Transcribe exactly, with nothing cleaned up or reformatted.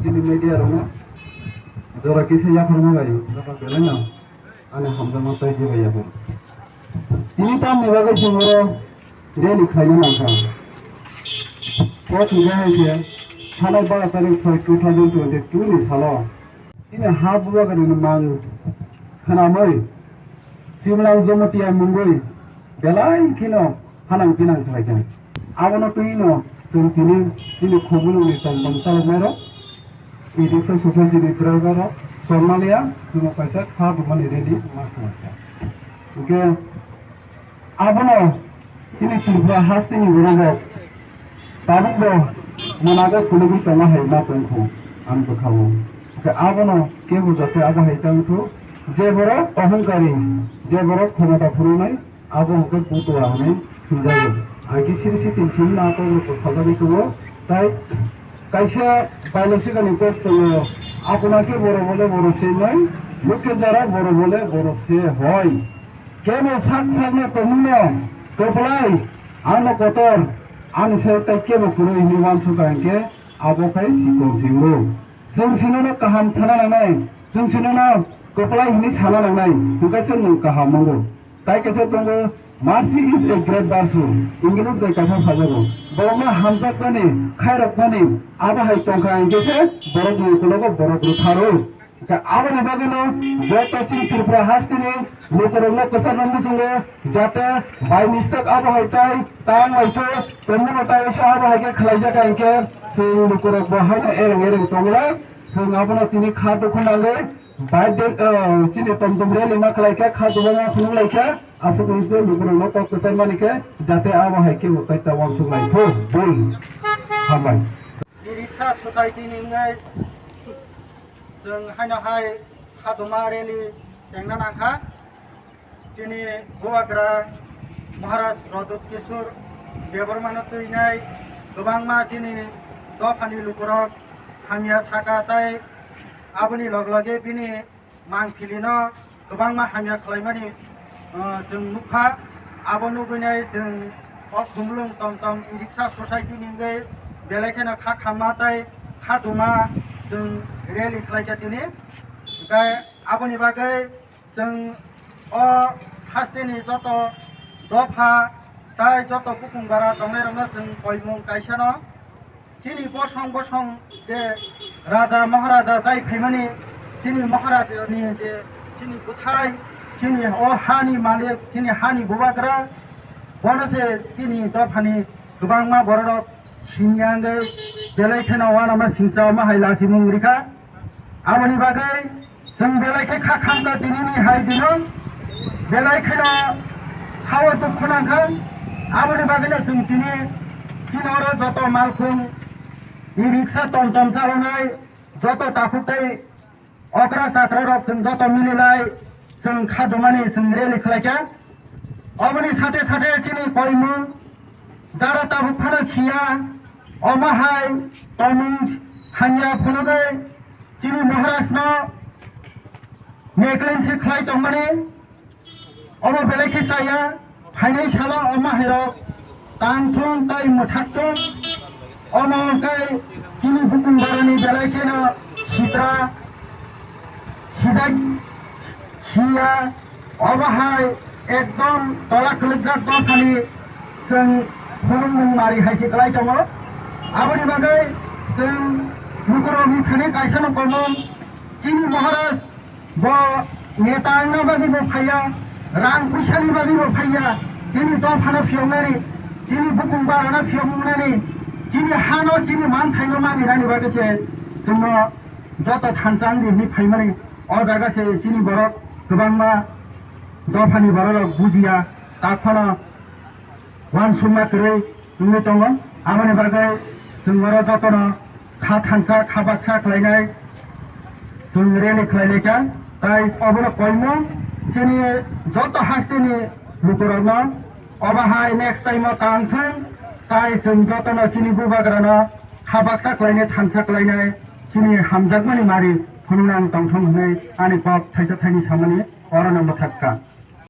Chini media rokno jora kisa yaphar ma bai, jora belai no ani hamjakma tei jibai yaphar. Tini tamni bagwi chwng oro rally khlaina nangkha. O thwngkha hai khe thanai bara tarik soi two thousand twenty two ni salo chini ha bubagrani mang swnamwi Chimlang Jamatia mungwi belai kheno hanang pinang khlaikha. Abono twino chwng tini, tini khumulwngni tongmung chaloknairok, Idiksa society ni driver rok tongmaliya, chwngno kaisa kha rwmani rally ma khlaikha. Hwnkhe abono chini Tripura hasteni borok rok tabukbo mwnago khulugwi tongo hai ma tongkhu ang bwkhao. Hwnkhe abono kebo jate abo hai tangthu, je borok ohongkari, je borok khomota phunuknai, abo hwnkhe butua hwnwi thumjago. Agi siri siting simi na kok rok sajagwi tongo. Tai kaisa biological ni kok tongo. Apuna khe boro bole boro se noi, mukhe jara boro bole boro se hoi. Kebo sak sakno tongmino kwplai, ano kotor, ani se tai kebo kwrwi hwnwi uansukha hinkhe abo khai sikon singo. Chwng sinono kaham sana nangnai, chwng sinono kwplai hwnwi sana nangnai, hwnkhe se nwng kaham wngo. Tai kaisa tongo, "Mercy is a great virtue," English bai kaisa sajago. Borokno hamjakmani, khairokmani, abo hai tongkha hinkhe se borokni ukulogo borok rwpharo. Hwnkhe aboni bagwino joto chini Tripura hasteni lukurokno kwchangno muchungo, jate by mistake abo hai tai tang laitho, tongmano tai se abo hai khe khlaijak hinkhe chwng lukurokbo haino ereng ereng tonglai. Chwng abono tini kha dukhu nangwi, bai de, eh, chini tom tom rally ma khlai kha, kha dubama phunuk lai kha, aswk wngwi se lukurokno kok kwchar mani khe, jate abo hai khe bo kaita uansuk lai kho, bul. Hambai. E-rickshaw society ni wngwi chwng haino hai kha duma rally chengna nang kha. Chini Bubagra Maharaj Pradyut Kishore Debbarmano twinai kwbangma chini dophani lukurok hamya saka tai aboni log loge bini mangpilino kwbangma hamya khlaimani, uh, chwng nukha. Abo nugwinai chwng o khumulwng tom tom e-rickshaw society ni wngwi belai kheno kha khamma tai kha duma chwng rally khlaikha tini. Hwnkhe aboni bagwi chwng o hasteni joto dopha tai joto bukung bara tongnairokno chwng koimung kaisano chini bosong bosong je raja maharaja jai phaimani, chini maharajani je chini bwthai, chini o hani malik, chini hani bubagra, bono se chini dophani kwbangma bororok siniya wngwi belai kheno uanama singcha omo hai lasimung rikha. Aboni bagwi chwng belai khe kha khamkha tinini hai dino, belai kheno khao dukhu nangkha. Aboni bagwino chwng tini chini oro joto malkhung, e-rickshaw tom tom chalonai, joto takhuk tei okra chakra rok chwng joto mililai chwng kha dumani chwng rally khlaikha. Oboni sate sate chini koimung jara tabuk phano siya, omo hai tongmung hamya phunugwi chini Maharaj no neglect se khlai tongmani. Omo belai khe chaya, phainai salo omo hairok tang thung tai mwthak thung. Omo hwnkhe chini bukung barani belai kheno sitra, sijak, siya, obo hai ekdom tola kwlwkjak dophani chwng khulumung mari hai se kwlai tongo. Aboni bagwi chwng lukurokni thani kaisa no komung chini Maharaj bo neta wngna bagwi bo phaiya, rang puisani bagwi bo phaiya, chini dophano phiyoknani, chini bukung barano phiyoknani, chini hano, chini manthaino maninani bagwi se chwngno joto thansa wngdi hinwi phaimani. O jaga se chini borok kwbangma dophani bororok bujiya, tak phano uansukma kwrwi wngwi tongo. Aboni bagwi chwng oro jotono kha thansa, kha baksa khlainai chwng rally khlailaikha. Tai obono koimung chini joto hasteni lukurokno obo hai next time o tang thung, tai chwng jotono chini bubagrano kha baksa khlainai, thansa khlainai, chini hamjakmani mari phunuknani tongthung hwnwi ani kok thaisa thaini samani orono mwthakha.